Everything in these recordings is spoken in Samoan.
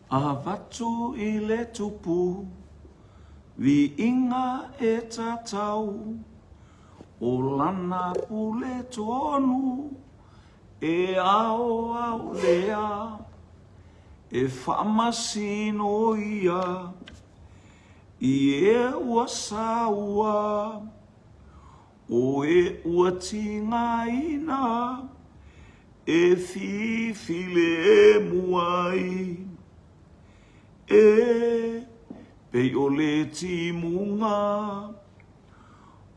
Avatu i le Tupu, viiga e tatau, O lana pule tonu e aoao lea, E faamasino ia i e ua saua, O e ua tigaina e fifilemu ai, E pei o le timuga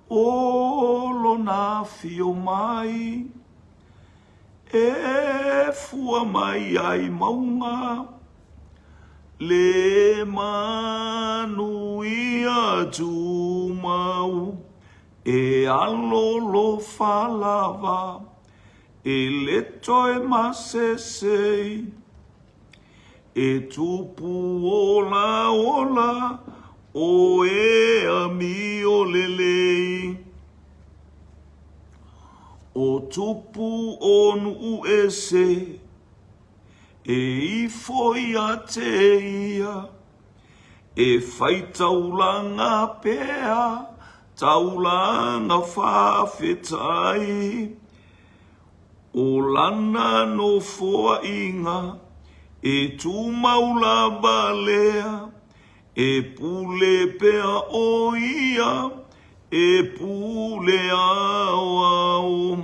o lona afio mai, E fua mai ai mauga le manuia tumau, E alolofa lava e le toe masese, E tupu olaola o e amio lelei. O tupu o nuu ese e ifo ia te ia, E fai taulaga pea, taulaga faafetai. O lana nofoaiga e tumau lava lea, E pule pea ʻo ia, e pule aoao.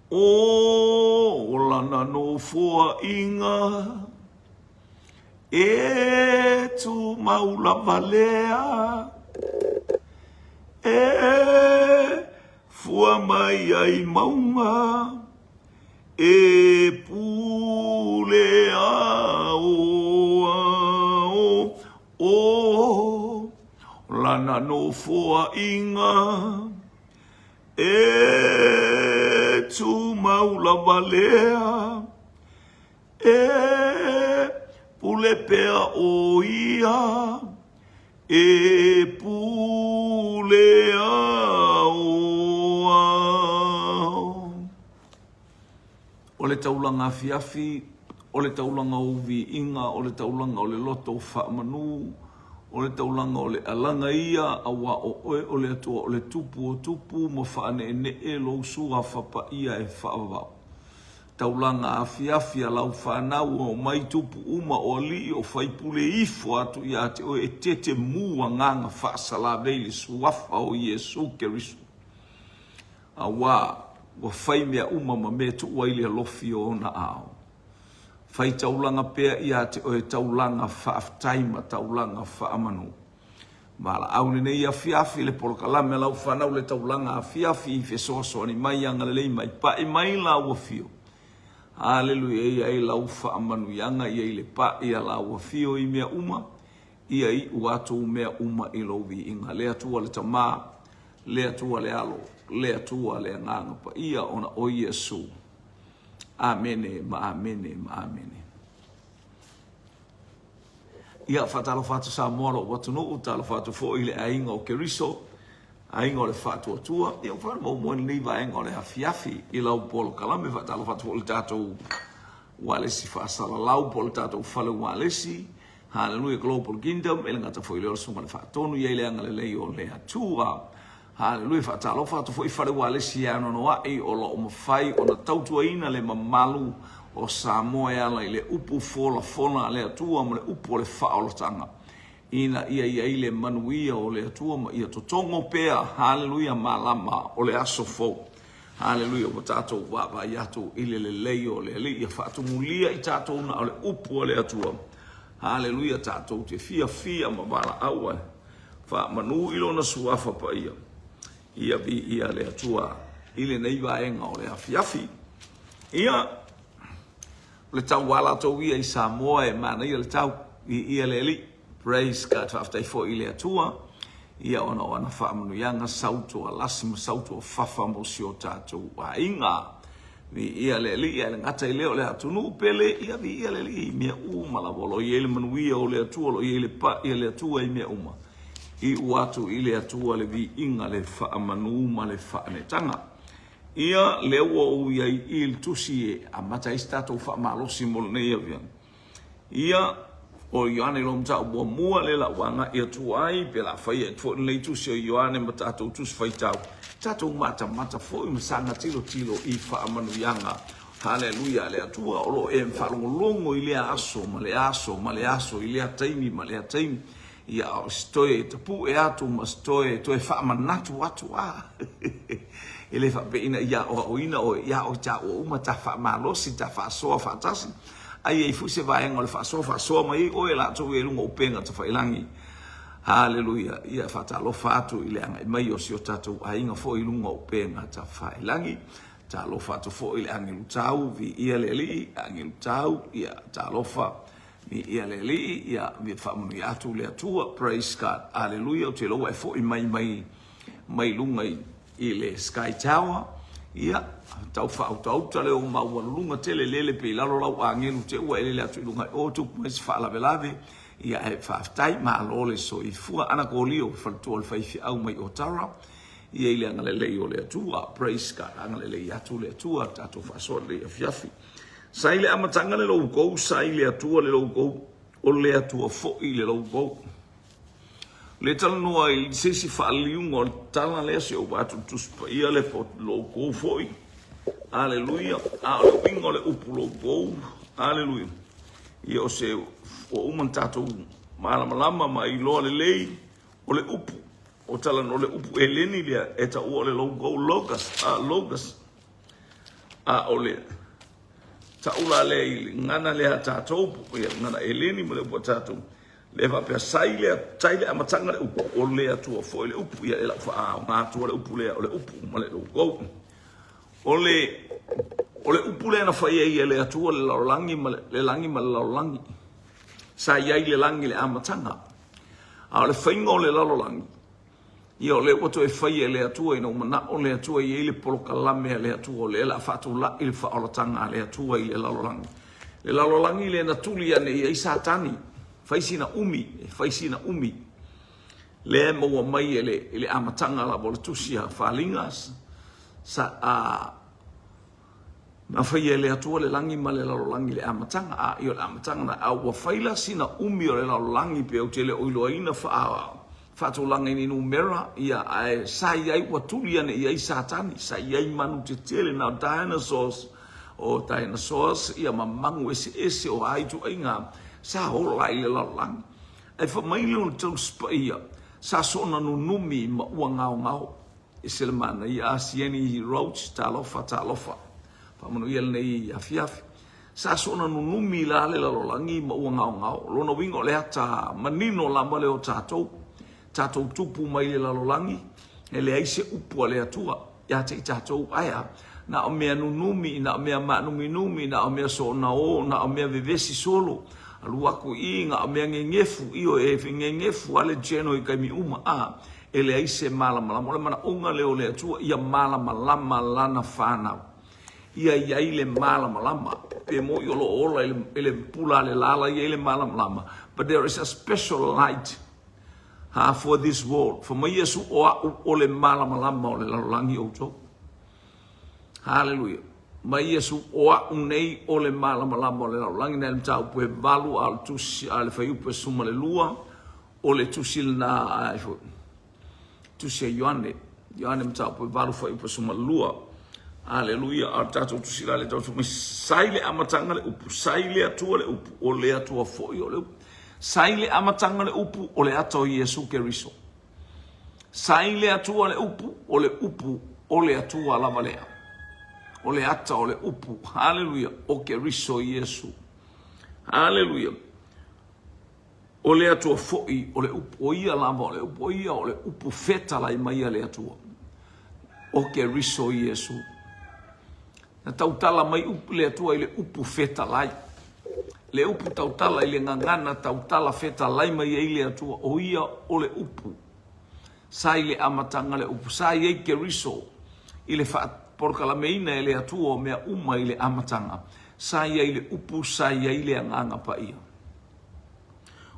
O lana nofoaiga e tumau lava lea, E fua mai ai mauga e pule aoao. O lana nofoaiga e tumau lava lea, E pule pea ʻo ia, e pule aoao. O le taulaga afiafi, o le taulaga o ou viiga, o le taulaga o le loto faamanu, o le taulaga o le alaga ia, auā o oe o le Atua o le Tupu o tupu ma faaneenee lou suafa paia e faavavau. Taulaga afiafi a lau fanau ua omai tupu uma o alii o faipule ifo atu ia te oe e tete mu agaga faasalavei le suafa o Iesu Keriso. Auā ua fai mea uma ma mea tuu ai le alofi o ona aao. Fai taulaga pea ia te oe taulaga faafetai ma taulaga faamanu. Valaau lenei afiafi le polokalame a lau fanau le taulaga afiafi i fesoasoani mai agalelei mai pai mai lau afio. Haleluia ia ai lau faamanuiaga ia i le pai a lau afio i mea uma ia iu atu mea uma i lou viiga. Le Atua le Tama, le Atua le Alo, le Atua le Agaga Paia ona o Iesu. Amene ma amene ma amene. Ia, faatalofa atu Samoa lou atunuu, talofa atu foi i le aiga o Keriso, aiga o le Faatuatua. Ia, ua faamaumau lenei vaega o le afiafi i lau polokalame. Faatalofa atu foi i le tatou ualesi faasalalau po o le tatou fale ualesi. Hallelujah Global Kingdom, e le gata foi i lea o le Susuga i le Faatonu, ia i le agalelei o le Atua. Haleluia! Faatalofa atu foi fale ualesi e anoanoai o lo o mafai ona tautuaina le mamalu o Samoa e ala i le upu folafola a le Atua ma le upu o le faaolataga ina ia i ai le manuia o le Atua ma ia totogo pea, haleluia, malama o le aso fou. Haleluia! Ua tatou vaavaai atu i le lelei o le Alii ia faatumulia i tatou na o le upu a le Atua. Haleluia! Tatou te fiafia ma valaau ai. Faamanu i lona suafa paia, ia viia le Atua i lenei vaega o le afiafi. Ia, o le tau a latou ia i Samoa e manaia le tau, viia le Alii. Praise God, faafetai foi i le Atua, ia ona o ana faamanuiaga sautualasi ma sautuafafa mo si o tatou aiga. Viia le Alii, ae le gata i lea o le atunuu pele, ia viia le Alii i mea uma lava. O lo o i ai le manuia o le Atua, o lo o i ai le pai a le Atua i mea uma. Iu atu i le Atua le viiga, le faamanu ma le faanetaga. Ia, lea ua ou i ai i le tusi e amata ai se tatou faamalosi mo lenei afiafi. Ia, o Ioane i lou mataupu muamua lea la ua agai atu ai, pe la faia atu foi lenei tusi o Ioane ma tatou tusi faitau, tatou matamata foi ma saga tilotilo i faamanuiaga. Haleluia a le Atua o lo o e faalogologo i lea aso ma le aso ma le aso i lea taimi ma lea taimi. Ia, o se toe tapue atu ma se toe toe faamanatu atu a. E le faapea ina ia aoaoina oe, ia oe taua uma ta faamalosi, ta faasoa faatasi. Ai e i ai foi se vaega o le faasoa faasoa mai ai oe latou i luga o upega tafailangi. Haleluia. Ia faatalofa atu i le agai mai o si o tatou aiga foi i luga o upega tafailangi. Talofa atu foi i le agelu tau, viia le Alii, agelu tau, ia talofa, viia le Alii, ia faamanuia atu le Atua. Praise God. Haleluia. Ou te iloa ua e foi mai mai mai luga i i le Sky Tower, ia, tau faautauta le maualuluga tele lele pe i lalo lau agelu te ua e lele atu i luga i o tupu mai se faalavelave, ia ae faafetai, malo le soifua. Ana Kolio, faletua o le faifeau mai Otara, ia i le agalelei o le Atua, praise God, agalelei atu le Atua, tatou faasoa lenei afiafi. Sa i le amataga le loukou, sa i le Atua le loukou, o le Atua foi le loukou. Le talanoa i se isi faaliliuga o le tala lea, se i ou vaai atu i le Tusi Paia lea po o lo outou foi. Aleluia. A o le uiga o le upu lo outou, aleluia. Ia o se ua uma ona tatou malamalama ma iloa lelei o le upu o talanoa o le upu Eleni lea e taua o le logou logos, a logos. A o le tau la lea i le gagana lea a tatou, ia le gagana Eleni ma le upu a tatou, Lea faapea, sa i le, sa i le amataga le upu, o le Atua foi le upu. Ia, e lau faaaoga atua le upu lea, o le upu ma le logou. O le, o le upu lea na fai ai e le Atua le lalolagi ma le, le lagi ma le lalolagi. Sa i ai le lagi i le amataga. A o le faiga o le lalolagi, Ia, o lea ua toe faia e le Atua ina ua manao le Atua e i ai le polokalame a le Atua, o lea o le a faatulai le faaolataga a le Atua i le lalolagi. Le lalolagi lea na tuli ane i ai Satani, fai sina umi, e fai sina umi, lea e maua mai e le, i le amataga lava o le tusi a Faliga, sa, a, Na faia e le Atua le lagi ma le lalolagi i le amataga, a ia o le amataga na, a ua fai la sina umi o le lalolagi pe ou te le o iloaina faa faatulaga i ni numera, ia ae sa i ai ua tuli ane i ai Satani, sa i ai manu tetele na o dinosaurs, o dinosaurs ia ma manu eseese o a ituaiga sa ola i le lalolagi. Ae fai mai le o le Tausi Paia, sa soona nunumi ma ua gaogao. Ese le manaia a Sieni Roach, talofa, talofa. Faamanuia lenei afiafi. Sa soona nunumi la le lalolagi ma ua gaogao. O lona uiga o le ata manino lava lea o tatou. Tatou tupu mai le lalolagi, e leai se upu a le Atua ia te i tatou. Ae a? Na o mea nunumi, na o mea maanuminumi, na o mea soona o, na o mea vevesi solo. Alu aku i i, na o mea gegefu, ioe, e gegefu lava le geno i taimi uma. A, E leai se malamalama. O le manaoga lea o le Atua, ia malamalama Lana fanau. Ia i ai le malamalama. Pe moi o lo o ola i le, i le pula a le la la i ai le malamalama. But there is a special light ha, for this world. Fai mai Iesu, o a'u o le malamalama o le lalolagi outou. Haleluia. Mai Iesu, o a'u nei o le malamalama o le lalolagi. Nai le mataupu e valu a o le tusi a le fuaiupu e 12. O le tusi lena a ai foi. Tusi a Ioane, Ioane mataupu e 8 fuaiupu 12. Aleluia. A o le tatou tusi la le tau mai sa i le amataga le upu, sa i le Atua le upu, o le Atua foi o le upu. Sa i le amataga le upu, o le ata o Iesu Keriso. Sa i le Atua le upu, o le upu o le Atua lava lea. O le ata o le upu, haleluia, o Keriso Iesu. Haleluia. O le Atua foi o le upu, o ia lava o le upu, o ia o le upu fetalai mai a le Atua, o Keriso Iesu. Na tautala mai upu le Atua i le upu fetalai. Le upu tautala i le gagana tautala fetalai mai ai le Atua, o ia o le upu. Sa i le amataga le upu, sa i ai Keriso i le faapolokalameina e le Atua o mea uma i le amataga. Sa i ai le upu, sa i ai le Agaga Paia.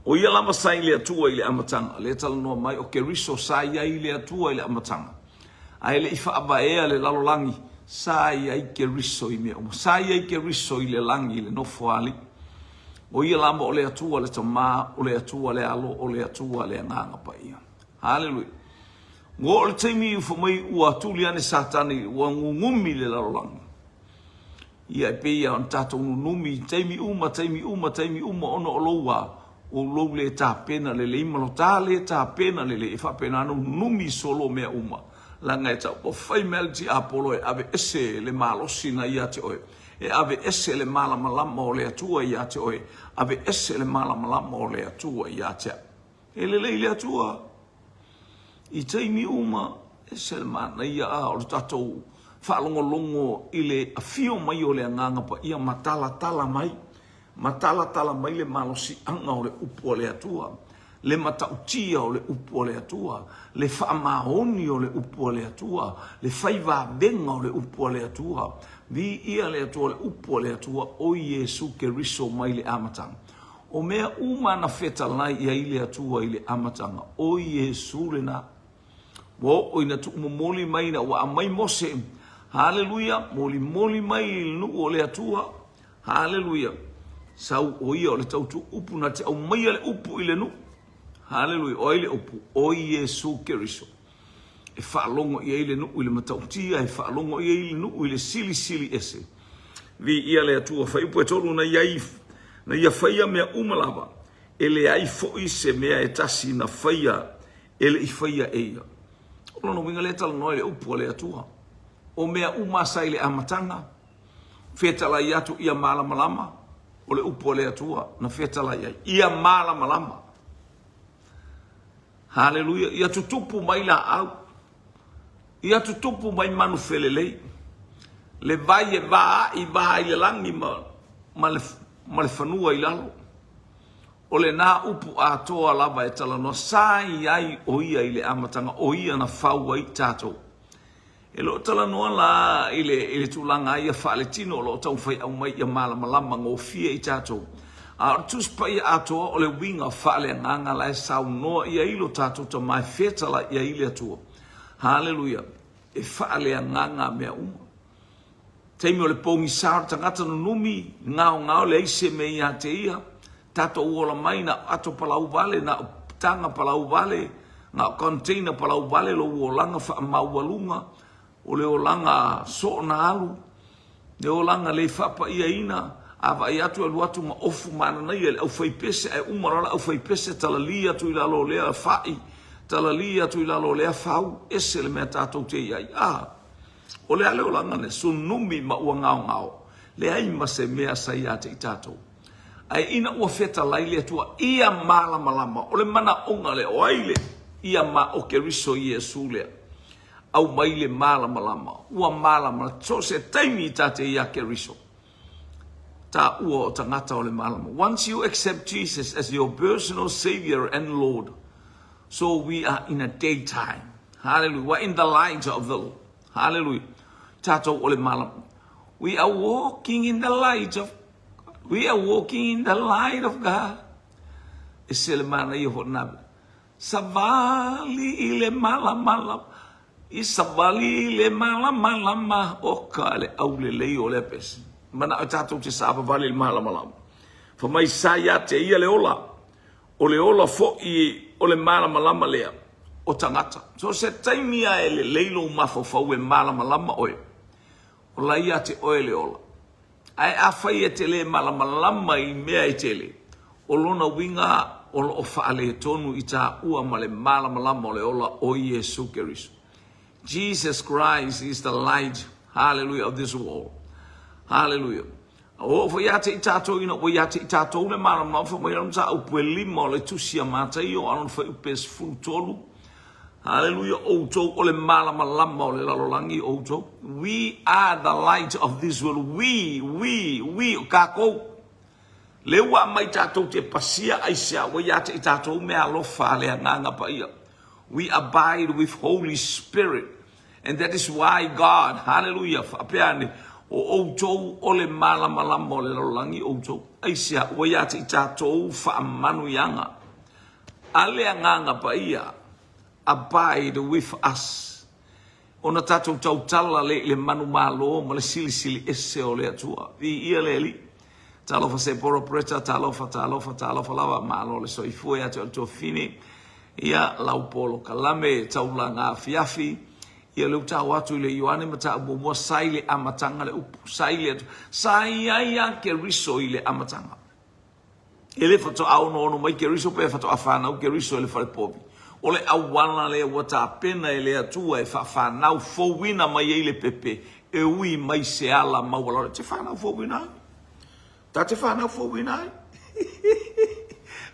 O ia lava sa i le Atua i le amataga, lea e talanoa mai o Keriso sa i ai i le Atua i le amataga. Ae le i faavaea le lalolagi, sa i ai Keriso i mea uma. Sa i ai Keriso i le lagi i le nofo a alii. O ia lava o le Atua le Tama, o le Atua le Alo, o le Atua le Agaga Paia. Haleluia. Ua oo le taimi fai mai ua tuli ane Satani ua gugumi le lalolagi. Ia e pei ona tatou nunumi i taimi uma, taimi uma, taimi uma ona o lou a, o lou le tapena lelei ma lo ta le tapena lelei e faapena ona nunumi solo mea uma. Leaga e taumafai mai le tiapolo e ave ese le malosi na ia te oe. E ave ese le malamalama o le Atua ia te oe, ave ese le malamalama o le Atua ia te au. E lelei le Atua i taimi uma, ese le manaia a o le tatou faalogologo i le afio mai o le Agaga Paia ma talatala mai, ma talatala mai le malosiaga o le upu a le Atua, le matautia o le upu a le Atua, le faamaoni o le upu a le Atua, le fai vavega o le upu a le Atua. Viia le Atua, le upu a le Atua, o Iesu Keriso mai le amataga. O mea uma na fetalai i ai le Atua i le amataga, o Iesu lena. Ua oo ina tuumomoli mai ina ua aumai Mose, haleluia, molimoli mai i le nuu o le Atua, haleluia. Sau o ia o le tautuupu na te aumaia le upu i le nuu. Haleluia, o ai le upu? O Iesu Keriso. E faalogo i ai le nuu i le matautia, e faalogo i ai le nuu i le silisili ese. Viia le Atua, fuaiupu e tolu na iai, na ia faia mea uma lava, e leai foi se mea e tasi na faia e le i faia e ia. O lona uiga lea e talanoa i le upu a le Atua. O mea uma sa i le amataga, fetalai atu ia malamalama, o le upu a le Atua na fetalai ai, ia malamalama. Haleluia! Ia tutupu mai laau, ia tutupu mai manu felelei, le vai e vaai va i le lagi ma, ma, le, ma le fanua i lalo. O lena upu atoa lava e talanoa, sa i ai o ia i le amataga, o ia na fau ai tatou. E le o talanoa la i le, i le tulaga ia faaletino o lo o taumafai aumai ia malamalama gofie i tatou. A o le Tusi Paia atoa o le uiga faaleagaga la e saunoa i ai lo tatou Tama e fetalai i ai le Atua. Haleluia! E faaleagaga mea uma. Taimi o le pogisa o le tagata nunumi, gaogao leai se mea ia te ia, tatou ola mai na o ato palau vale, na o taga palau vale, na o container palau vale lou olaga faamaualuga, o le olaga soona alu, le olaga le faapaiaina, a vaai atu e alu atu ma ofu mananaia i le aufaipese, ae uma loa le aufaipese talali atu i lalo o lea fai, talali atu i lalo o lea fau, ese le mea tatou te i ai. A! O le a le olaga lea? Sunumi ma ua gaogao, leai ma se mea sa ia te i tatou. Ae ina ua fetalai le Atua ia malamalama, o le manaoga lea, o ai le ia ma o Keriso Iesu lea? Aumai le malamalama, ua malamalama, so o se taimi ta te iā Keriso. Taua o tagata o le malama. Once you accept Jesus as your personal savior and Lord, so we are in a daytime. Hallelujah. We're in the light of the Lord. Hallelujah. Tatou o le malama. We are walking in the light of We are walking in the light of God. E se le manaia fo na. Savali i le malamalama. I savali i le malamalama o ka le aulelei o lea pese. Manao tatou te savavali i le malamalama. Fa mai sa ia te ia le ola. O le ola foʻi o le malamalama lea o tagata. So se taimi a e lelei lou mafaufau e malamalama oe, o la ia te oe le ola. Ae afai e te le malamalama i mea e tele, o lona uiga o lo o faaletonu i taua ma le malamalama o le ola o Iesu Keriso. Jesus Christ is the light, hallelujah, of this world. Hallelujah. A oo foi ia te i tatou ina ua ia te i tatou le malamalama fai mai lana mataupu e lima o le tusi a Mataio a lona fuaiupu e 13. Haleluia, outou o le malamalama o le lalolagi outou. We are the light of this world. We, we, we, o tatou. Le ua aumai tatou te pasia aisea ua ia te i tatou mea alofa a le Agaga Paia. We abide with Holy Spirit. And that is why God, hallelujah, faapea ane, o outou o le malamalama o le lalolagi outou. Aisea, ua ia te i tatou faamanuiaga. A le Agaga Paia, abide with us. Ona tatou tautala le i le manumalo ma le silisili ese o le Atua. Viia le Alii. Talofa Sepora Bretta, talofa, talofa, talofa lava, malo le soifua ia te oe le tuafafine. Ia, lau polokalame taulaga afiafi, ia lea ua tau atu i le Ioane mataupu muamua, sa i le amataga le upu, sa i le Atua, sa i ai a Keriso i le amataga. E le faatoa onoono mai Keriso pe faatoa fanau Keriso i le fale povi. O le auala lea ua tapena e le Atua e faafanau fouina mai ai le pepe e ui mai se ala maualalo. E te fanau fouina ai. Ta te fanau fouina ai.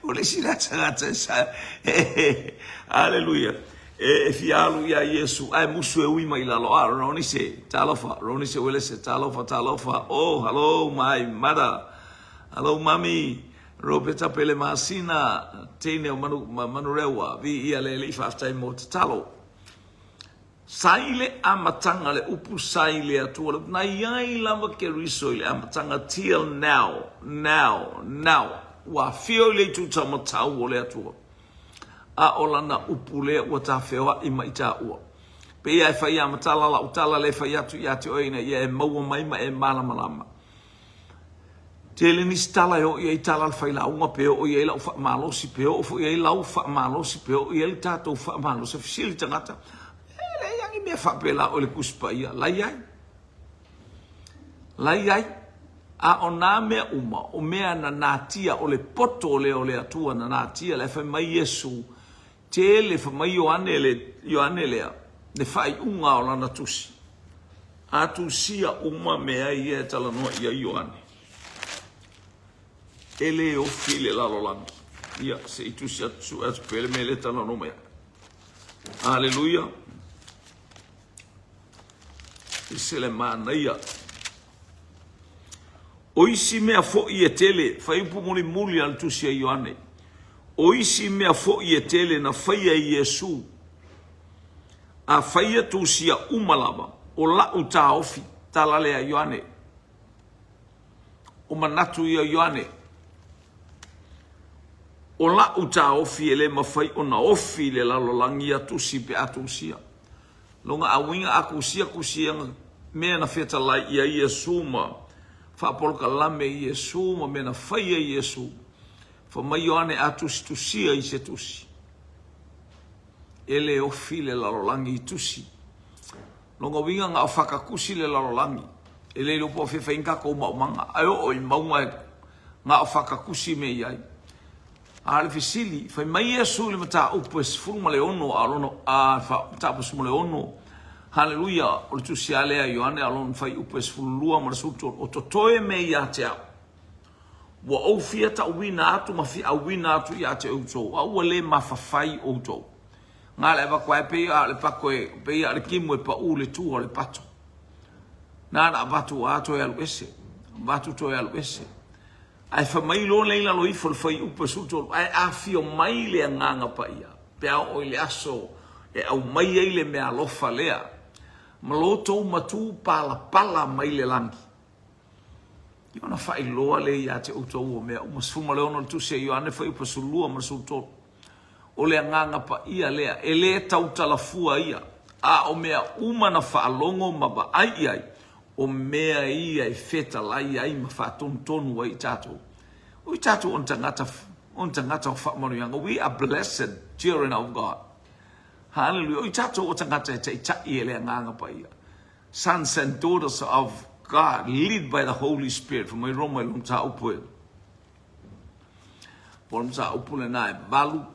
O le isi lea tagata e sa... Aleluia. E fia alu ia Iesu, ae musu e ui mai i lalo. Ah, Ronise, talofa, Ronise Uelese, talofa, talofa. Oh, hello, my mother. Hello, mami. Ropeta Pele Masina, teine o Manu, Manurewa, viia le Alii, faafetai mo tatalo. Sa i le amataga le upu sa i le Atua le upu. Na i ai lava Keriso i le amataga till now, now, now. Ua afio i le itu taumatau o le Atua. A o lana upu lea ua tafeoai ma i taua. Pei e fai amatala lau tala le fai atu ia te oe ina ia e maua mai ma e malamalama. Tele nisi tala e oo i ai tala a le failauga, pe oo i ai lau faamalosi, pe oo foi i ai lau faamalosi, pe oo i ai le tatou faamalosi. E fesili tagata, e leai lava ni mea faapela o le Tusi Paia. Lai ai. Lai ai. A o nā mea uma, o mea na natia, o le poto lea o le Atua na natia, la e fai mai Iesu, Tele fai mai Ioane le Ioane lea, le faaiuga o lana tusi. A tusia uma mea ia e talanoa i ai Ioane, e le ofi le lalolagi. Ia, se i tusi atu, sue atu pea le mea lea e talanoa mai ai. Aleluia. Ese le manaia. O isi mea foi e tele, fuaiupu mulimuli a le tusi a Ioane. O isi mea foi e tele na faia e Iesu, a faia tusia uma lava, o la'u taofi, tala lea a Ioane. O manatu ia o Ioane. O la'u taofi e le mafai ona ofi i le lalolagi ia tusi pe a tusia. Lona auiga a tusia tusia mea na fetalai i ai Iesu ma faapolokalame i Iesu ma mea na faia i Iesu. Fai mai Ioane a tusitusia i se tusi, e le ofi le lalolagi i tusi. Lona uiga na o fakatusi le lalolagi, e le iloa po o fea e fai ai ni tatou maumaga, ae oo i mauga e na o fakatusi mea i ai. A o le fesili, fai mai Iesu i le mataupu e 16 a o lona, a, mataupu 16, haleluia, o le tusi lava lea a Ioane a o lona fuaiupu e 12 ma le 13, o totoe mea ia te au. Ua ou fia tauina atu ma fia auina atu ia te outou, a ua le mafafai outou. Na le avatu ai pei a o le pato e, pei a o le timu e pau i le tua o le pato. Na na avatu a toe alu ese, avatu toe alu ese. Ae fai mai loa lea i lalo ifo o le fuaiupu e 13, ae afio mai le Agaga Paia, pe a oo i le aso e aumai ai le meaalofa lea, ma lo outou matū palapala mai le lagi. Ia ona faailoa lea ia te outou o mea uma. 16 o le Tusi a Ioane, fuaiupu 12 ma le 13. O le Agaga Paia lea, e le tautalafua ia, a o mea uma na faalogo ma vaai i ai, o mea ia e fetalai ai ma faatonutonu ai i tatou. O i tatou o ni tagata, o ni tagata o faamanuiaga. We are blessed children of God. Hallelujah. O i tatou o tagata e taitai e le Agaga Paia. Sons and daughters of God, lead by the Holy Spirit. Fai mai Roma i lona mataupu e Po o le mataupu lena e valu,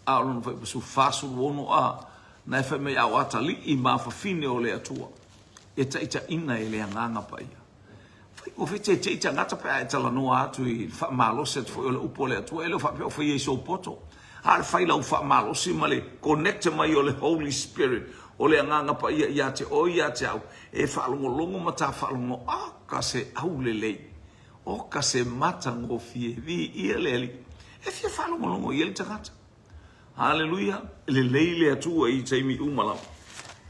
a o lona fuaiupu 46 a, na e fai mai a o atalii ma afafine o le Atua, e taitaiina e le Agaga Paia. Fai ua feteetei tagata pe a e talanoa atu i le faamalosi atu foi o le upu a le Atua, e le o faapea o faia i sou poto, a o le fai lau faamalosi ma le connect mai o le Holy Spirit, o le Agaga Paia ia te oe ia te au, e faalogologo ma ta faalogo, a ka se aulelei. O ka se matagofie, viia le Alii. E fia faalogologo i ai le tagata. Haleluia, e lelei le Atua i taimi uma lava.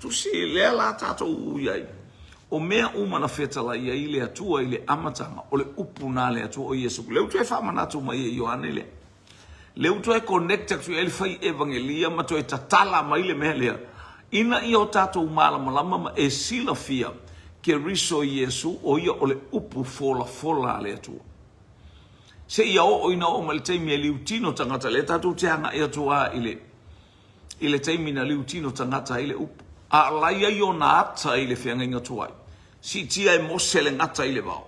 Tusi lea la tatou ui ai. O mea uma na fetalai ai le Atua i le amataga, o le upu na le Atua o Iesu. Lea ua toe faamanatu mai e Ioane lea. Lea ua toe connect atu i ai le fai evangelia ma toe tatala mai le mea lea, ina ia o tatou malamalama ma e silafia Keriso Iesu, o ia o le upu folafola a le Atua. Seia oo ina oo mai le taimi e liutino tagata, lea tatou te agai atu lava i le, i le taimi na liutino tagata ai le upu. A o la e i ai ona ata i le feagaiga tuai, siitia e Mose le gata i le vao.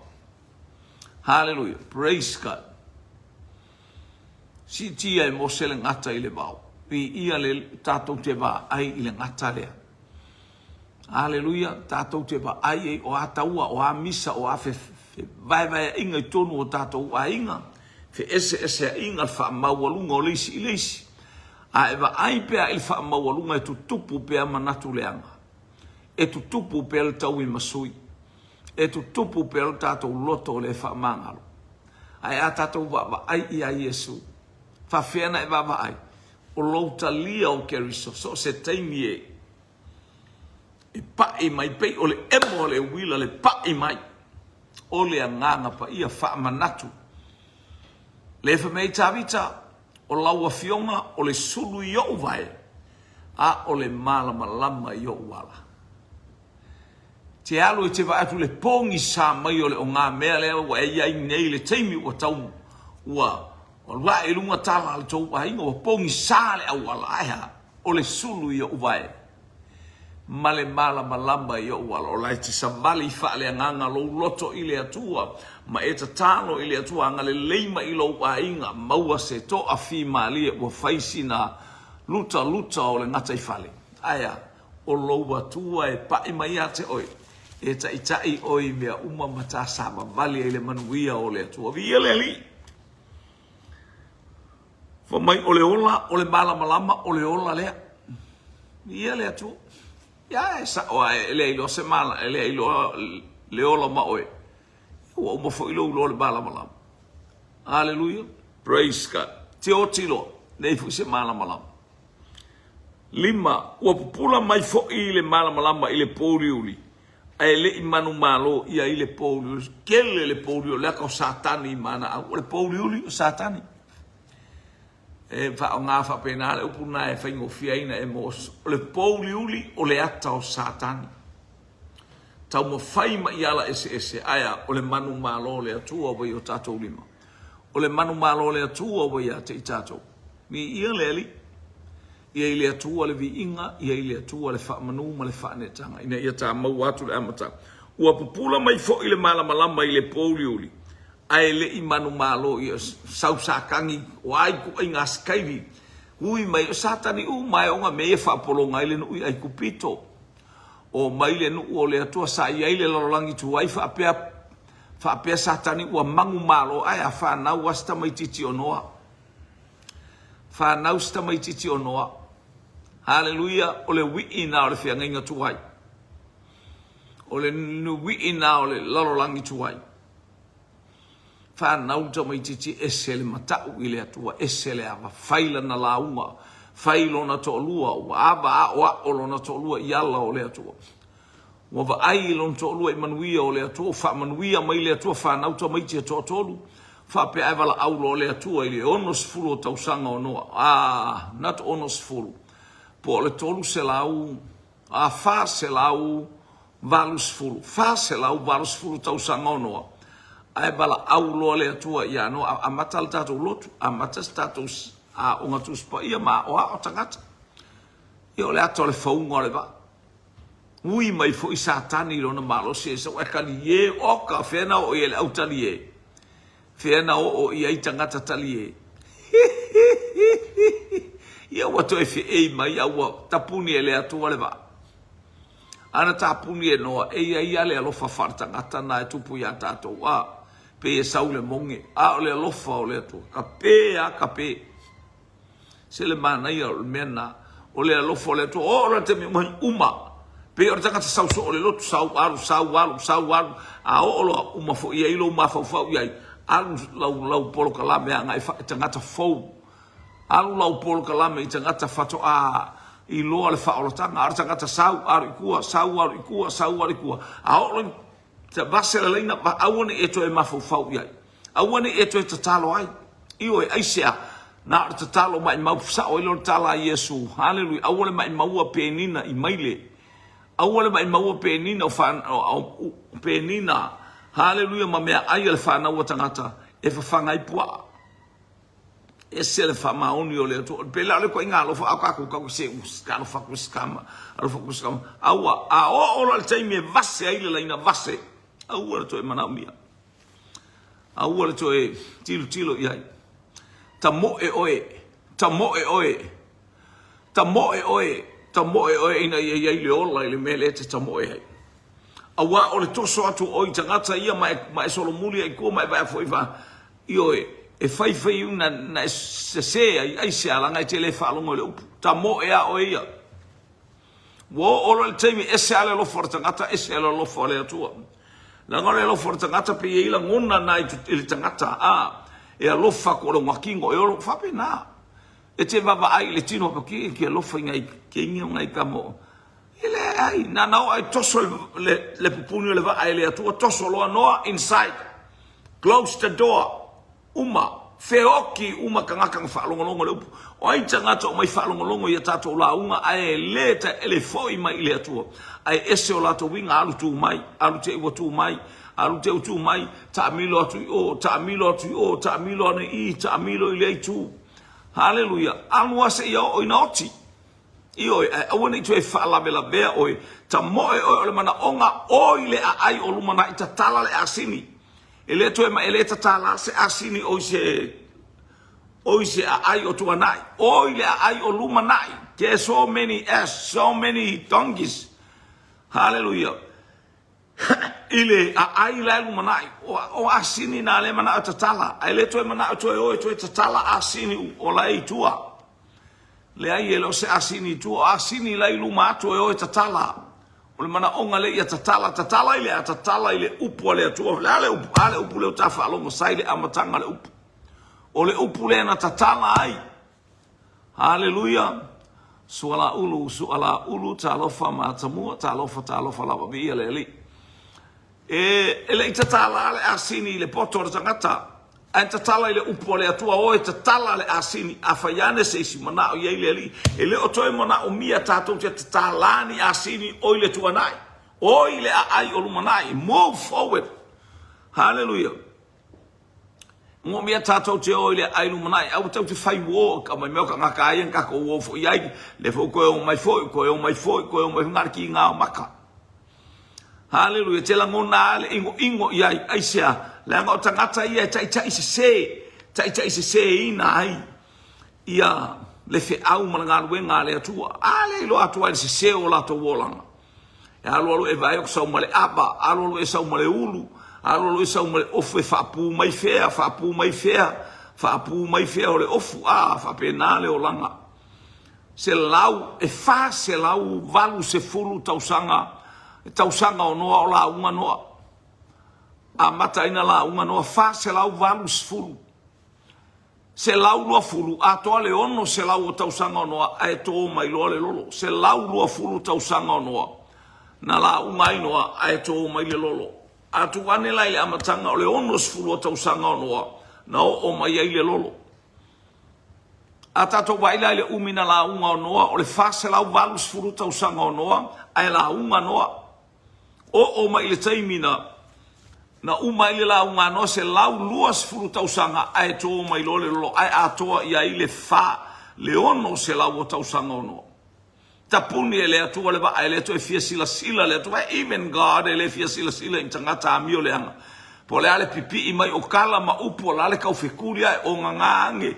Haleluia! Praise God! Siitia e Mose le gata i le vao. Viia le tatou te vaai i le gata lea. Aleluia, tatou te vaai ai o a taua, o a misa, o a fevaevaeaiga i totonu o tatou aiga, feeseeseaiga, le faamaualuga o le isi i le isi. A e vaai pea i le faamaualuga e tutupu pea manatu leaga, e tutupu pea le tauimasui, e tutupu pea lo tatou loto le faamagalo. Ae a tatou vaavaai ia Iesu, faafefea na e vaavaai? O lou talia o Keriso, so o se taimi e e paʻi mai pei o le emo o le uila le paʻi mai o le Agaga Paia faamanatu. Le fai mai Tavita, o lau afioga o le sulu i ou vae, a o le malamalama i ou ala. Te alu e te vaai atu le pogisa mai o le ogamea lea ua e i ai nei i le taimi ua tau ua alu ae i luga tala a le tou aiga ua pogisa le auala, ae a? O le sulu i ou vae ma le malamalama i ou ala. O la e te savali faaleagaga lou loto i le Atua, ma e tatalo i le Atua, agalelei mai i lou aiga, maua se toafimalie ua fai sina lutaluta o le gataifale. Ae a? O lou Atua e pai mai ia te oe, e taitai oe i mea uma ma ta savavali ai i le manuia o le Atua. Viia le Alii! Fai mai, o le ola, o le malamalama, o le ola lea. Viia le Atua. Ia, e sao lava, e leai loa se mala, e leai loa le ola ma oe. Ua uma foi lou iloa i le malamalama. Aleluia. Praise God. Te oti loa, leai foi se malamalama. Lima, ua pupula mai foi le malamalama i le pōuliuli, ae le i manumalo ia i le pōuliuli. Kele le pōuliuli, o le aka o Satani i manaau. O le pōuliuli o Satani. E faaaoga faapena le upu lena e faigofie ai ona e mo. O le pōuliuli o le ata o Satani. Taumafai mai i ala eseese, ae a? O le manumalo o le Atua ua i o tatou lima. O le manumalo o le Atua ua ia te i tatou. Viia le Alii. Ia i le Atua le viiga, ia i le Atua le faamanu ma le faaneetaga, ina ia ta maua atu le amataga. Ua pupula mai foi le malamalama i le pōuliuli, ae le i manumalo ia sau Satani, o a ituaiga asikaili, ui mai o Satani uma e ona mea ia faapologa ai le nuu i Aikupito. O mai le nuu o le Atua sa i ai le lalolagi tuai faapea faapea Satani ua manumalo ae a fanau a si tamaitiiti o Noa. Fanau si tamaitiiti o Noa. Haleluia, o le wii na o le feagaiga tuai. O le wii na o le lalolagi tuai. Fanau le tamaitiiti ese le matau i le Atua, ese le ava, fai lana lauga, fai lona toalua, ua ava aoao lona toalua i ala o le Atua. Ua vaai i lona toalua i manuia o le Atua, ua faamanuia mai le Atua, fanau tamaiti e toatolu, faapea ae valaau loa le Atua i le 60 o tausaga o Noa, a, not 60, po o le 300, a, 400, 80, 480 tausaga o Noa, ae valaau loa le Atua ia Noa, amata le tatou lotu, amata se tatou aoga Tusi Paia ma aoao tagata. Ia o le ata o le fauga o le vaa. Ui mai foi Satani i lona malosi e sau, ae talie, oka, fea na oo i ai le au talie? Fea na oo i ai tagata talie? Ia ua toe feei mai a ua tapuni e le Atua le vaa. Ana tapuni e Noa, e i ai lava le alofa faaletagata na e tupu iā tatou, a, pei e sau le moge, a o le alofa o le Atua, ka pe a ka pe. Se le manaia o le mea na, o le alofa o le Atua, oo loa le taimi uma, uma. Pei o le tagata sau soo o le lotu, sau alu, sau alu, sau alu, a oo loa, uma foi i ai lou mafaufau i ai, alu lau, lau polokalame agai i tagata fou. Alu lau polokalame i tagata faatoa iloa le faaolataga, a o le tagata sau, alu i tua, sau, alu i tua, sau, alu i tua, a oo loa i vase le laina, aua ne i e toe mafaufau i ai. Aua ne i e toe tatalo ai. Ioe, aisea? Na o le tatalo maimau sao ai lea o le tala a Iesu. Haleluia. Aua le maimaua penina i maile. Aua le maimaua penina o, o, o penina. Haleluia ma meaai a le fanau a tagata. E fafaga ai puaa. Ese le faamaoni o le Atua. Pe la o le ituaiga alofa a o tatou tau se alofa atu i se tama, alofa atu i se tama. Aua, a oo loa i le taimi e vase ai le laina vase, aua le toe manaomia. Aua le toe tilotilo i ai. Tamoe oe, tamoe oe, tamoe oe, tamoe oe ina ia i ai le ola i le mea lea e te tamoe ai. Aua o le toso atu o oe i tagata ia ma e, ma e solomuli ai i tua ma e vaai foi fa, ioe, e fai fai na, na e sese ai, aisea, leaga e te le faalogo i le upu. Tamoe a oe ia. Ua oo loa i le taimi, ese lava le alofa o le tagata, ese le alofa o le Atua. Leaga o le alofa o le tagata pe i ai lagona na i le tagata, a, e alofa atu o lona tino, e olo, faapena. E te vaavaai i le tino, faapea, e te alofa i nai keini o nai tama o, e leai, na na oo ai toso le, le, le pupuni o le vaa e le Atua, toso loa Noa inside, close the door. Uma, feoki uma tagata na faalogologo i le upu. O ai tagata o mai faalogologo i a tatou lauga ae le taele foi mai i le Atua, ae ese o latou uiga, alu tu mai, alu te i ua tu mai, alu te i ua tu mai, taamilo atu i o, taamilo atu i o, taamilo ane i i, taamilo i lea itu. Haleluia! Alu lava seia oo ina oti. Ioe, ae aua ne i toe faalavelavea oe, tamoe oe o le manaoga o i le aai o lumanai tatala le asini. E le toe ma e le tatala se asini o i se o i se aai o tuanai, o i le aai o lumanai. There's so many ass, so many donkeys. Hallelujah. I le aai la e lumanai, o, o asini na le manao tatala, ae le toe manao toe o e toe tatala asini o la e i tua. Leai, e le o se asini i tua, o asini la i luma atu e o e tatala. O le manaoga lea ia tatala, tatala i le a? Tatala i le upu a le Atua. O le a le upu? A le upu lea o ta faalogo sa i le amataga le upu. O le upu lea na tatala ai. Haleluia! Sualaulu, sualaulu, talofa matamua, talofa, talofa lava, viia le Alii. E, e le i tatala le asini i le poto o le tagata, ae tatala i le upu a le Atua, o e tatala le asini, afai ane se isi manao i ai le Alii, e le o toe manaomia tatou te tatala ni asini o i le tuanai, o i le aai o lumanai, move forward. Hallelujah. Manaomia tatou te o i le aai lumanai, aua tatou te fai uo, ka mai mea o tagata a ia na tatou uo foi i ai, lea foi ua toe omai foi, toe omai foi, toe omai foi, na o le kiga o maka. Haleluia, e te lagona lava le inoino i ai, aisea? Leaga o tagata ia e taitai sese, taitai seseina ai ia le feau ma le galuega a le Atua. A lea e iloa atu ai le sese o latou olaga. E alualu e vaai atu sau ma le ava, alualu e sau ma le ulu, alualu e sau ma le ofu e faapu mai fea, faapu mai fea, faapu mai fea o le ofu, a faapena le olaga. Selau, e 480 tausaga, tausaga o Noa o lauga Noa. Amata ai na lauga Noa, 480. 120, atoa le 600 o tausaga o Noa, ae to mai loa le lolo. 120 tausaga o Noa, na lauga ai Noa, ae to mai le lolo. A tuu ane la i le amataga o le 60 o tausaga o Noa, na oo mai ai le lolo. A tatou vaai la i le umi na lauga o Noa, o le 480 tausaga o Noa, ae lauga Noa. Oo mai i le taimi na na uma ai le lauga a Noa, 120 tausaga, ae to mai loa le lolo, ae atoa i ai le fa, le 600 o tausaga o Noa. Tapuni e le Atua le vaa, e le toe fia silasila le Atua. Even God e le fia silasila i tagata amio leaga. Po o le a le pipii mai o tala ma upu, o le a le taufekuli ae, o gaga age,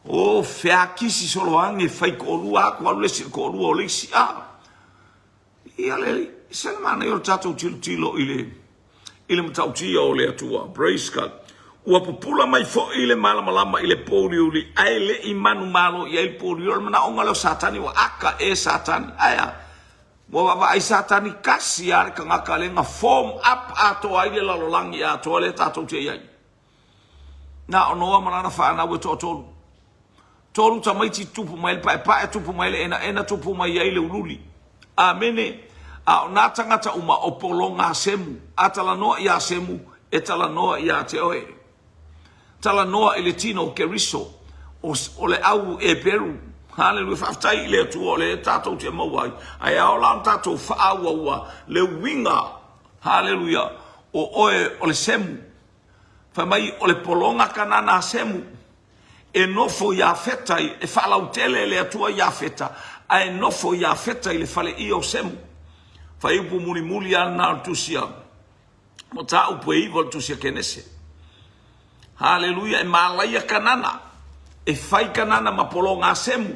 o feakisi solo age, fai toalua atu, alu le isi i le toalua o le isi. A, ia le, se le manaia o le tatou tilotilo i le, i le matautia o le Atua. Praise God. Ua pupula mai foi le malamalama i le pōuliuli, ae le i manumalo i ai le pōuliuli. O le manaoga lea o Satani, ua aka e Satani. Ae a? Ua vaavaai Satani tasi lava le tagata lea na form up atoa ai le lalolagi atoa lea tatou te i ai. Na o Noa ma lana fanau e toatolu. Tolu tamaiti tupu mai le paepae, tupu mai le enaena, tupu mai ai le uliuli. Amene. A o nā tagata uma o pologa a Semu, a talanoa iā Semu, e talanoa iā te oe. Talanoa i le tino o Keriso, o, o le au Eperu. Haleluia, faafetai i le Atua o lea tatou te maua ai. Ae ao la ona tatou faaauaua le uiga, haleluia, o oe o le Semu. Fai mai o le pologa Kanana a Semu e nofo i Iafeta e faalautele e le Atua Iafeta ae nofo Iafeta i le faleia o Semu. Fuaiupu mulimuli lava lena o le tusi a Mataupu e 9 o le tusi a Kenese. Haleluia, e malaia Kanana, e fai Kanana ma pologa a Semu.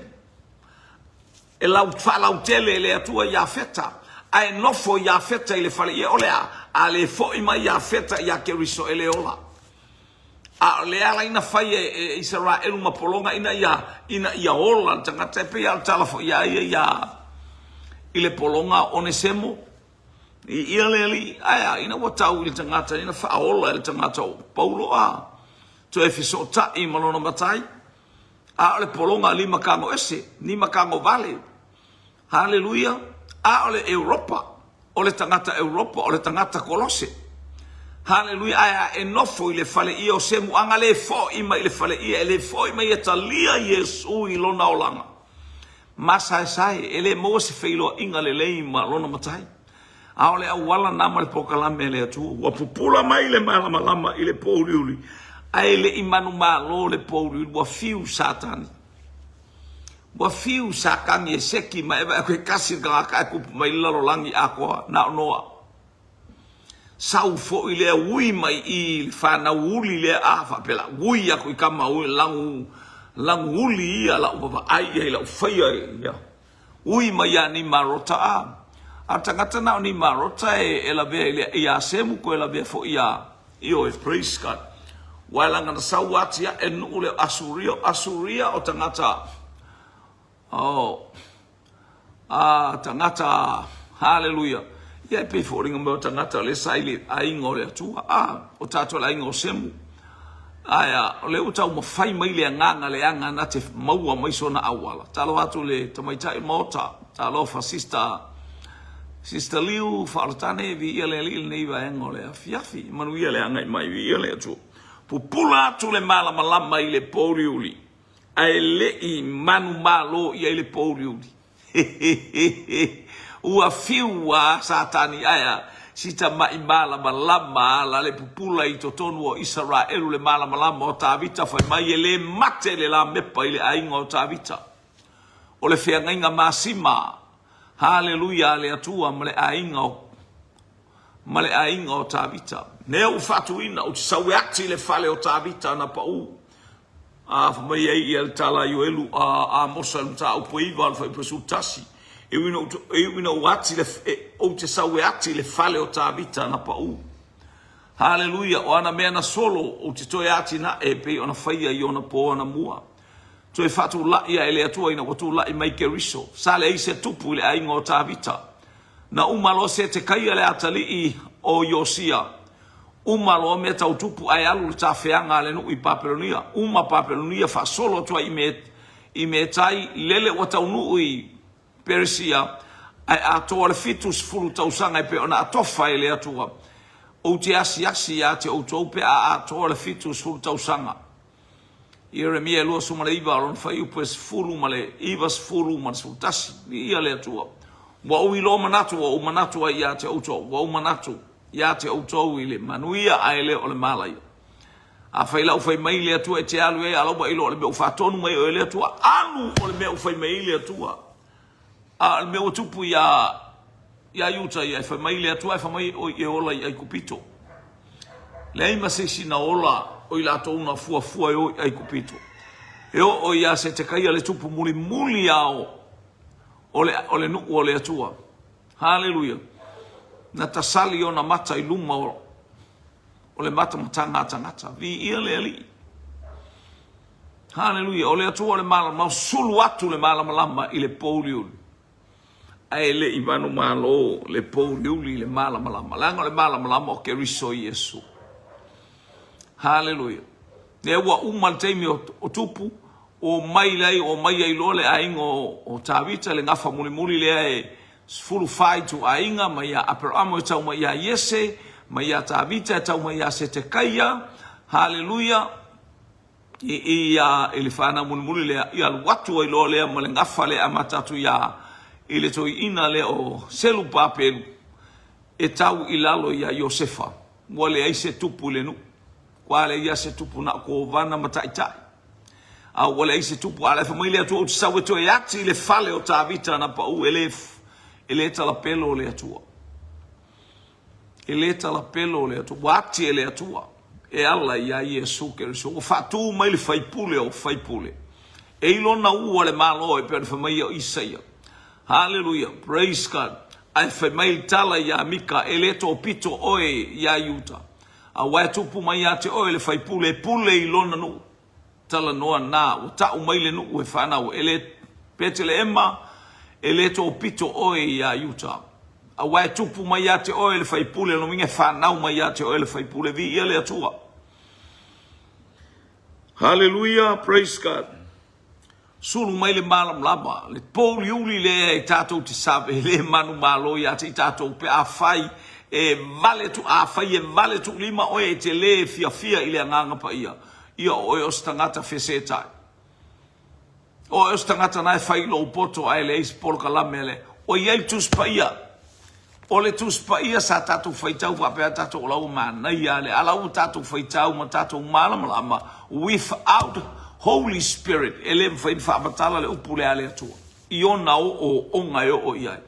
E lau faalautele e le Atua Iafeta, ae nofo Iafeta i le faleie o le a? A le foi mai Iafeta ia Keriso e le ola. A o le ala ina fai e, e Isaraelu ma pologa ina ia, ina ia ola le tagata, e pei lava o le tala foi ia ia ia i le pologa o Onesemo, i ia le alii, ae a, ina ua tau i le tagata, ina faaola e le tagata o Paulo a, toe fesootai ma lona matai, A o le pologa limatago ese, limatago vale. Haleluia! A o le Europa, o le tagata Europa, o le tagata Kolose. Haleluia! Ae a e nofo i le faleia o Semu, a na le fo'i mai i le faleia, e le fo'i mai e talia Iesu i lona olaga. Masaesae, e le maua se feiloaiga lelei ma lona Matai. A o le auala na ma le polokalame a le Atua, ua pupula mai le malamalama i le pōuliuli, ae le i manumalo le pōuliuli, ua fiu Satani. Ua fiu Satani e seki ma e vaai atu e tasi le tagata ae tupu mai le lalolagi atoa, na o Noa. Sau foi lea ui mai i i le fanau uli lea a faapela, ui atu i tama ui lagu, lagu uli ia lau vavaai ia i lau faia ia. Ui mai ia Nimarota a. A o le tagata na o Nimarota e, e lavea i le, iā Semu koe lavea foi iā, ioe, praise God. Ua e laga na sau ati aʻe nuʻu lea o Asuria, o Asuria o tagata, oh, a tagata, haleluia. Ia e pei foliga mai o tagata o lea sa i le aiga o le Atua, a, o tatou le aiga o Semu. Ae a, o lea ua taumafai mai le agaga leaga na te maua mai sona auala. Talofa atu i le tamaitai Maota, talofa Sister, Sister Liu Faaolatane, viia le Alii i lenei vaega o le afiafi. Manuia le agai mai, viia le Atua. Pupula atu le malamalama i le pōuliuli, ae le i manumalo i ai le pōuliuli. Ua fiu a Satani ae a si tamaʻi malamalama ala le pupula i totonu o Isaraelu le malamalama o Tavita fai mai e le mate le lamepa i le aiga o Tavita. O le feagaiga masima, haleluia a le Atua ma le aiga o ma le aiga o Tavita. Lea ua faatuina, ou te sau e ati le fale o Tavita na paʻu. A fai mai ai ia le tala a Ioelu a Amosa i le mataupu e 9 o le fuaiupu e 11, E ui ina e ui ina ou ati le, e, ou te sau e ati le fale o Tavita na paʻu. Haleluia! O ana mea na solo, ou te toe atinae e pei ona faia i ona pō anamua. Toe faatulaʻi ae le Atua ina ua tulaʻi mai Keriso. Sa leai se tupu i le aiga o Tavita. Na uma loa Setekaia le atalii o Iosia. Uma loa mea tau tupu ae alu le tafeaga a le nuu i Papelonia. Uma Papelonia faasolo atu ai i Metai, lele ua taunuu i Peresia, ae atoa le 70 tausaga e pei ona atofa e le Atua. Ou te asiasi ia te outou pe a atoa le 70 tausaga. Ieremia e 29 o lona fuaiupu e 10 ma le 90 ma le 11. Viia le Atua. Ua ou iloa manatu ua ou manatu ai ia te outou, ua ou manatu ia te outou i le manuia ae le o le malaia. Afai la ua fai mai le Atua e te alu ai, a la ua iloa o le mea ua faatonu mai oe e le Atua, alu o le mea ua fai mai ai le Atua. A o le mea ua tupu iā iā Iuta ia, e fai mai le Atua, e fai mai oi e ola i Aikupito. Leai ma se isi na ola o i latou na fuafua e o i Aikupito. E oo iā Setekaia le tupu mulimuli a o, o le, o le nuu o le Atua. Haleluia. Na tasali ona mata i luma o, o le matamataga a tagata. Viia le Alii. Haleluia. O le Atua o le malamalama, sulu atu le malamalama i le pōuliuli. Ae le i manumalo le pōuliuli i le malamalama. Leaga o le malamalama o Keriso Iesu. Haleluia. Lea ua uma le taimi o, o tupu, o mai lai, o mai ai loa le aiga o, o Tavita, le gafa mulimuli lea e 14 ituaiga, mai ia Aperamo e tau mai ia Iese, mai ia Tavita e tau mai ia Setekaia. Haleluia. I, i, ia, i le fanau mulimuli lea, ia alu atu ai loa lea ma le gafa lea e amata atu ia i le toeaina lea o Selupapelu e tau i lalo ia Iosefa. Ua leai se tupu i le nuu. Ua leai lava se tupu na o kovana ma taitai. A ua leai se tupu, a o la e fai mai le Atua, ou te sau e toe ati i le fale o Tavita na pau, e le, e le talapelo le Atua. E le talapelo le Atua. Ua ati e le Atua e ala iā Iesu Keriso. Ua faatū mai le faipule o faipule. E i lona ua le Malo e pei ona fai mai o Isaia. Haleluia, praise God. Ae fai mai le tala iā Mika, e le topito oe iā Iuta. Aua e tupu mai ia te oe le faipule e pule i lona nuu. Talanoa na, ua tau mai le nuu e fanau, e le Peteleema, e le topito oe iā Iuta. Aua e tupu mai ia te oe le faipule, lona uiga e fanau mai ia te oe le faipule. Viia le Atua. Haleluia, praise God. Sulu mai le malamalama, le pōuliuli lea e tatou te save, e le manumalo ia te i tatou pe afai e vale tu, afai e vale tuulima oe e te lē fiafia i le Agaga Paia, ia o oe o se tagata fesetai. O oe o se tagata na e fai i lou poto ae leai se polokalame a le, o i ai le Tusi Paia. O le Tusi Paia sa tatou faitau faapea tatou o la ua manaia le ala ua tatou faitau ma tatou malamalama without Holy Spirit e le mafai ona faamatala le upu lea a le Atua i ona ooooga e oo i ai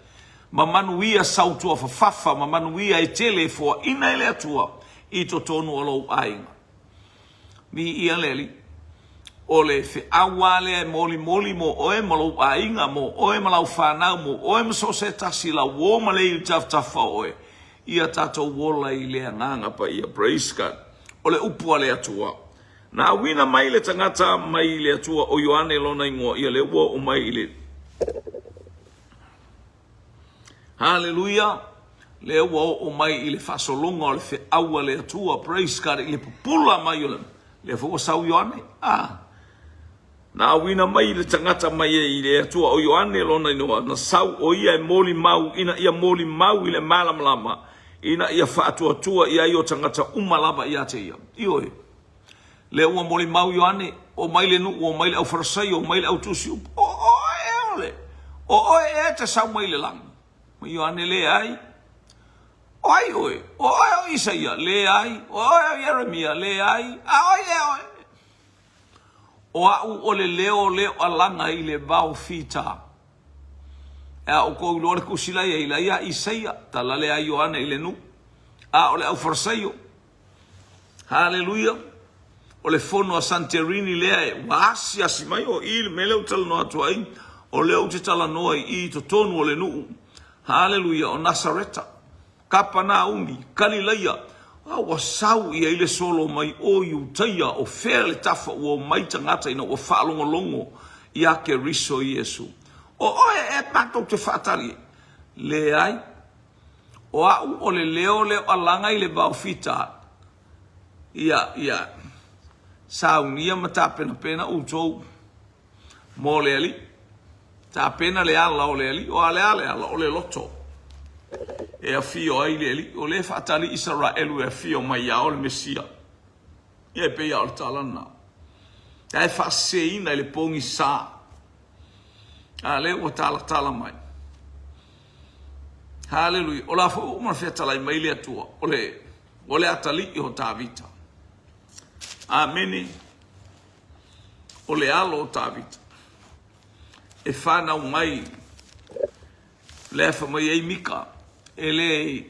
ma manuia sautua fafafa ma manuia e tele e foaina e le Atua i totonu o lou aiga. Viia le Alii. O le feau lava lea e molimoli mo oe ma lou aiga, mo oe ma lau fanau, mo oe ma so o se tasi, lau uo ma le iwi tafatafa o oe, ia tatou ola i le Agaga Paia. Praise God. O le upu a le Atua. Na auina mai le tagata mai le Atua, o Ioane lona igoa, ia lea ua oo mai i le Haleluia! Lea ua oo mai i le faasologa o le feau a le Atua, praise God, i le pupula mai o le, lea foi ua sau Ioane, ah, na auina mai le tagata mai i le Atua o Ioane lona inoa, na sau o ia e molimau, ina ia molimau i le malamalama, ina ia faatuatua i ai o tagata uma lava ia te ia. Ioe. Lea ua molimau Ioane, o mai le nuu, o mai le aufarasaio, o mai le autusi upu, o oe ea o le, o oe ea e te sau mai le lagi? Ma Ioane, Leai. O ai oe? O oe o Isaia? Leai. O oe o Ieremia? Leai. A o ai ea oe? O au o le leo lea o alaga i le vao fita. E a oukou iloa le kusi la ia i la ia Isaia, tala lea a Ioane i le nuu. A o le aufarasaio. Haleluia! O le fono a Santerini lea e ua asiasi mai o i le mea lea ou te talanoa atu ai, o lea ou te talanoa i i totonu o le nuu. Haleluia! O Nasareta, Kapanaumi, Kalilaia, a ua sau i ai le solo mai o Iutaia, o fea le tafa ua omai tagata ina ua faalogologo iā Keriso Iesu. O oe e matou te faatali? Leai. O au o le leo lea o alaga i le vaofita, ia, ia saunia ma tapenapena outou mo le Alii. Tapena le ala o le Alii. O a le a le ala? O le loto e afio ai le Alii. O lea e faatali Isaraelu e afio mai ia o le Mesia. Ia e pei lava o le tala lena. Ae faaseseina i le pogisa. A lea ua talatala mai. Haleluia. O la foi ua uma ona featalai mai le Atua, o le, o le atalii o Tavita. Amene. O le alo o Tavita. E fanau mai, lea fai mai ai Mika, e le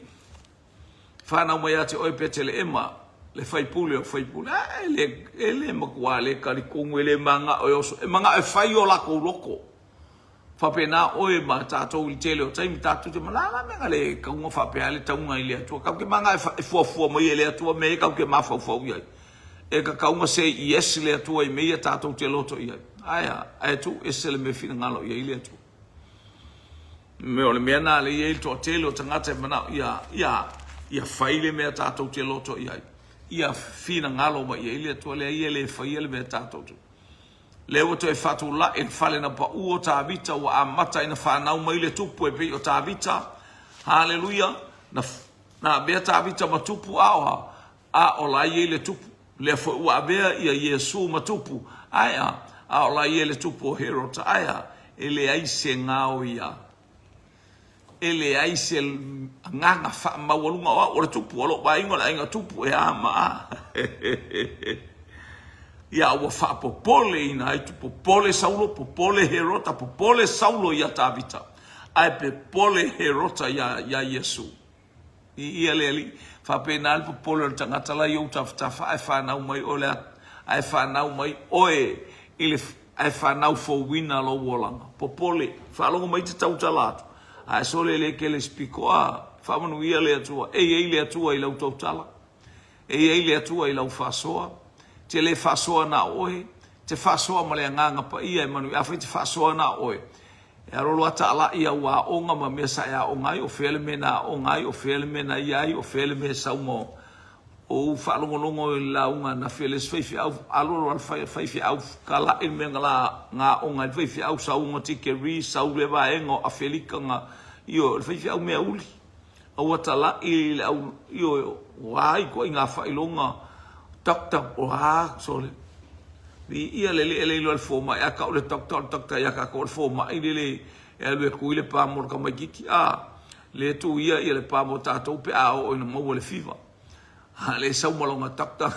fanau mai ia te oe Peteleema, le faipule o faipule. A, e le, e le matua le talitonu, e le manao e oso, e manao e fai o latou loto. Faapena oe ma tatou i le tele o taimi, tatou te manao, a mea na le tauga faapea le tauga i le Atua. Tatou te manao e fuafua mai e le Atua mea ia tatou te mafaufau i ai. E tatau ona say yes le Atua i mea ia tatou te loto i ai. Ae a? Ae tuu ese le mea finagalo i ai le Atua. Me o le mea na lea e i ai le toatele o tagata e manao ia, ia, ia fai le mea tatou te loto i ai. Ia finagalo mai i ai le Atua, leai e le faia le mea tatou te. Lea ua toe faatulai le fale na pau o Tavita, ua amata ina fanau mai le tupu e pei o Tavita. Haleluia! Na, na avea Tavita ma tupu, a o a? A o la e i ai le tupu. Lea foi ua avea ia Iesu ma tupu, ae a? A o la e i ai le tupu o Herota, ae a? E leai se gao ia. E leai se Agaga faamaualuga o au o le tupu o lou aiga o le aiga tupu e a ma a. Ia ua faapopoleina ai popole Saulo, popole Herota, popole Saulo ia Tavita, ae pepole Herota ia ia Iesu. Viia le Alii. Faapena le popole o le tagata la i ou tafatafa ae fanau mai oe le ae fanau mai oe i le ae fanau fouina lou olaga. Popole. Faalogo mai te tautala atu. Ae sole le kele sipiko a. Faamanuia le Atua. E i ai le Atua i lau tautala. E i ai le Atua i lau faasoa. Te le faasoa na o oe. Te faasoa ma le Agaga Paia e manuia. Afai te faasoa na o oe. E alolo a taalai au aoga ma mea sa e aoga ai, o fea le mea na aoga ai, o fea le mea na ia ai, o fea le mea e sau ma ou faalogologo i le lauga ananafi a le isi faifeau, alolo a le faifeau talai le mea na la na aoga ai le faifeau, sau ona tikeri, sau lea vaega o Afelika na, ioe, o le faifeau mea uli. Aua talai i le au, ioe, o a ituaiga faailoga, doctor, o a, sole. Viia le Alii e le iloa e le fomai, a tau le doctor o le doctor ia tatou o le fomai lele e alu e tui le pa mo le tamaititi, a le tuia ia le pa mo tatou pe a oo ina maua le fiva. A le sau ma lona doctor.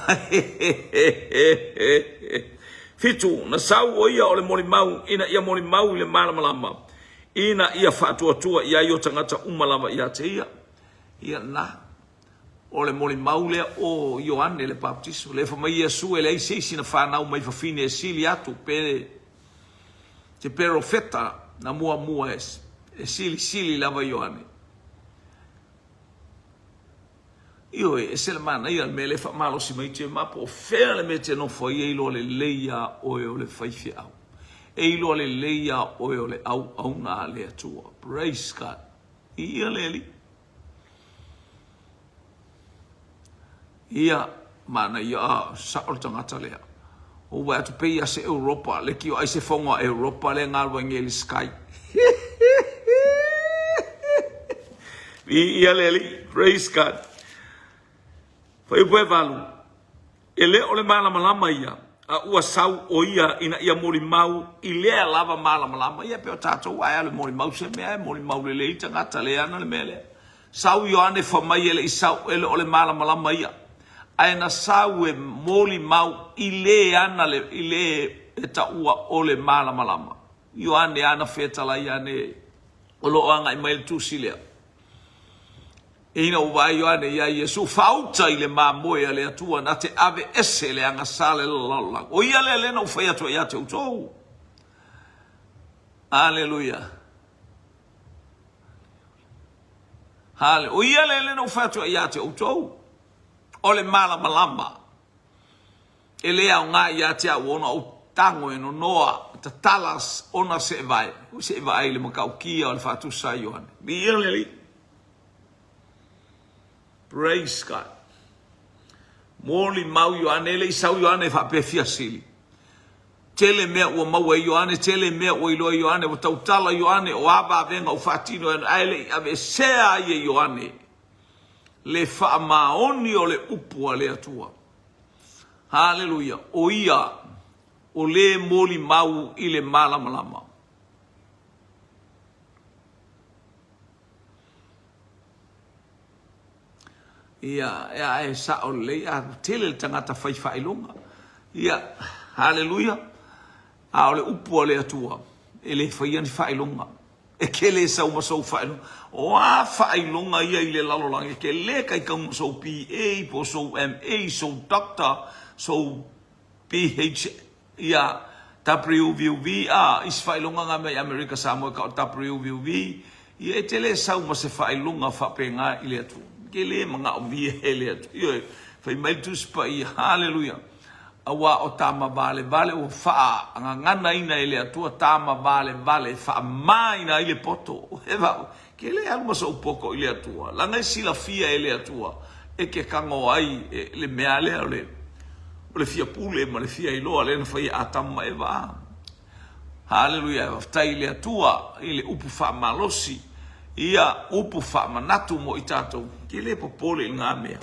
7, na sau o ia o le molimau ina ia molimau i le malamalama, ina ia faatuatua i ai o tagata uma lava ia te ia. Ia na. O le molimau lea o Ioane le Papatiso, lea fai mai Iesu e leai se isi na fanau mai fafine e sili atu pe te perofeta na muamua e silisili lava Ioane. Ioe, e ese le manaia le mea lea e faamalosi mai te ma po o fea le mea e te nofo ai e iloa lelei iā oe o le faifeau. E iloa lelei iā oe o le auauna a le Atua. Praise God. Ia le Alii. Ia, manaia, ah, sao le tagata lea. Ou vaai atu pei a se Europa, le kio ai se fono a Europa lea galue nei i le Sky. Viia le Alii, praise God. Fuaiupu 8, E le o le malamalama ia, a ua sau ʻo ia ina ia molimau i lea lava malamalama. Ia, pei o tatou ae alu e molimau se mea, e molimau lelei le tagata le ana le mea lea. Sau Ioane fai mai e le i sau, e le o le malamalama ia, ae na sau e molimau i le ana le, i le e taua o le malamalama. Ioane ana fetalai ane o lo o agai mai le tusi lea. Ina ua vaai Ioane iā Iesu faauta i le mamoe a le Atua na te ave ese le agasala i le lalolagi. O ia lea lea na ou fai atu ai ia te outou. Aleluia. Hale. O ia lea lea na ou fai atu ai ia te outou. O le malamalama. E le aoga ia te au ona ou tago e nonoa, tatala ona seevae, seevaai i le matautia o le faatusa a Ioane. Viia le Alii. Praise God. Molimau Ioane, e le i sau Ioane e faapea fia sili. Tele mea ua maua e Ioane, tele mea ua iloa e Ioane, ua tautala Ioane, o a vavega ua faatino e ae le i aveesea ai e Ioane le faamaoni o le upu a le Atua. Haleluia! O ia o le molimau i le malamalama. Ia, e a e sao lelei, a tele le tagata fai faailoga. Ia, haleluia. A o le upu a le Atua, e le faia ni faailoga. E te le sau ma sou faailoga. O a faailoga ia i le lalolagi, e te le taitau ma sou BA, po o sou MA, sou Doctor, sou PH, ia, WVV, a, isi faailoga na mai Amerika Samoa e tau WVV, ia e te le sau ma se faailoga faapena i le Atua. E te le manaomia e le Atua. Ioe, fai mai le Tusi Paia, haleluia, Aua o tama valevale ua faaagaganaina e le Atua tama valevale e faamāina ai le poto. Ke le alu ma sou poto i le Atua, leaga e silafia e le Atua e ke tago ai le mea lea o le o le fia pule ma le fia iloa lea na fai e Atamu ma Eva. Haleluia, faafetai i le Atua i le upu faamalosi, ia upu faamanatu mo i tatou, ke le popole i lena mea.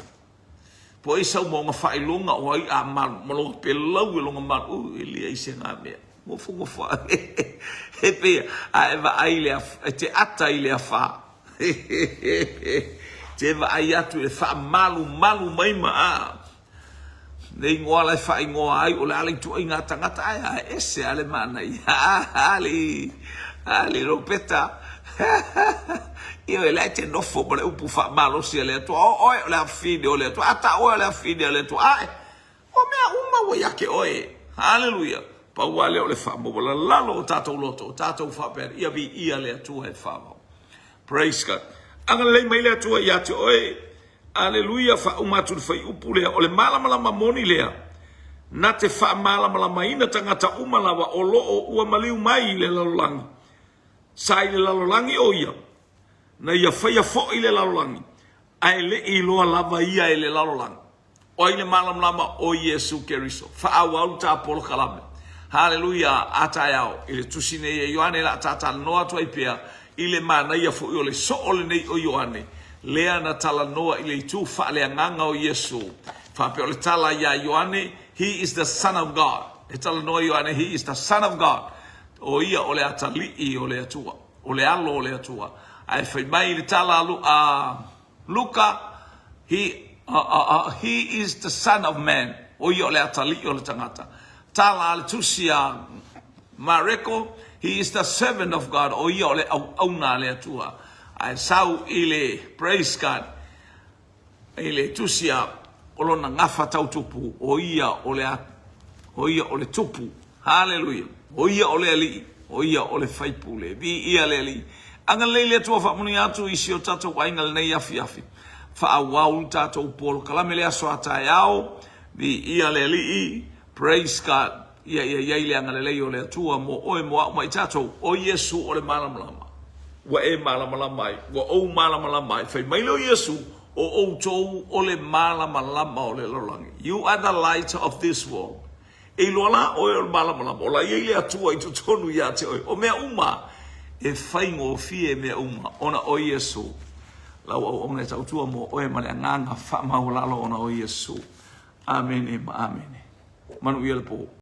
Po ai sau ma ona faailoga o ai a malu ma lona pelau e lona malu, ui, e leai se na mea. Nofonofo e pei a e vaai i le e te ata i le afa. Te vaai atu i le faamalumalu mai ma a le igoa la e faaigoa ai o le a le ituaiga tagata ae a ese a le manaia ali ali Ropeta Ioe la e te nofo ma le upu faamalosi a le Atua o oe o le afafine o le Atua a tau oe o le afafine a le Atua ae o mea uma ua ia te oe. Haleluia! Pau lava lea o le faamaualalalo o tatou loto, o tatou faapea, ia viia le Atua e faavao. Praise God. Agalelei mai le Atua ia te oe. Aleluia, faauma atu le fuaiupu lea, o le malamalama moni lea, na te faamalamalamaina tagata uma lava o lo o ua maliu mai i le lalolagi. Sa i le lalolagi o ia, na ia faia foi le lalolagi, ae le i iloa lava ia e le lalolagi. O ai le malamalama? O Iesu Keriso. Faaauau le ta polokalame. Haleluia! A taeao, i le tusi nei e Ioane la ta talanoa atu ai pea i le manaia foi o le soo lenei o Ioane, lea na talanoa i le itu faaleagaga o Iesu. Faapea o le tala iā Ioane, He is the Son of God. E talanoa Ioane, He is the Son of God. O ia o le Atalii o le Atua, o le Alo o le Atua. Ae fai mai le tala a Luka, He, he is the son of man, ʻo ia o le atalii o le tagata. Tala a le tusi a Mareko, He is the servant of God, ʻo ia o le auauna a le Atua. Ae sau i le, praise God, i le tusi a o lona gafa tau tupu, ʻo ia o le, ʻo ia o le tupu. Haleluia! ʻO ia o le Alii, ʻo ia o le Faipule. Viia le Alii. Agalelei le Atua faamanuia atu i si o tatou aiga lenei afiafi. Faaauau le tatou polokalame le aso a taeao. Viia le Alii. Praise God. Ia ia i ai le agalelei o le Atua mo oe, mo a'u ma i tatou. ʻO Iesu o le malamalama. Ua e malamalama ai. Ua ou malamalama ai. Fai mai lea o Iesu, O outou o le malamalama o le lalolagi. You are the light of this world. E iloa la oe o le malamalama, o la i ai le Atua i totonu ia te oe. O mea uma, e faigofie mea uma, ona o Iesu. Lau auauna e tautua mo oe ma le agaga faamaualalo ona o Iesu. Amene ma amene. Manuia le po.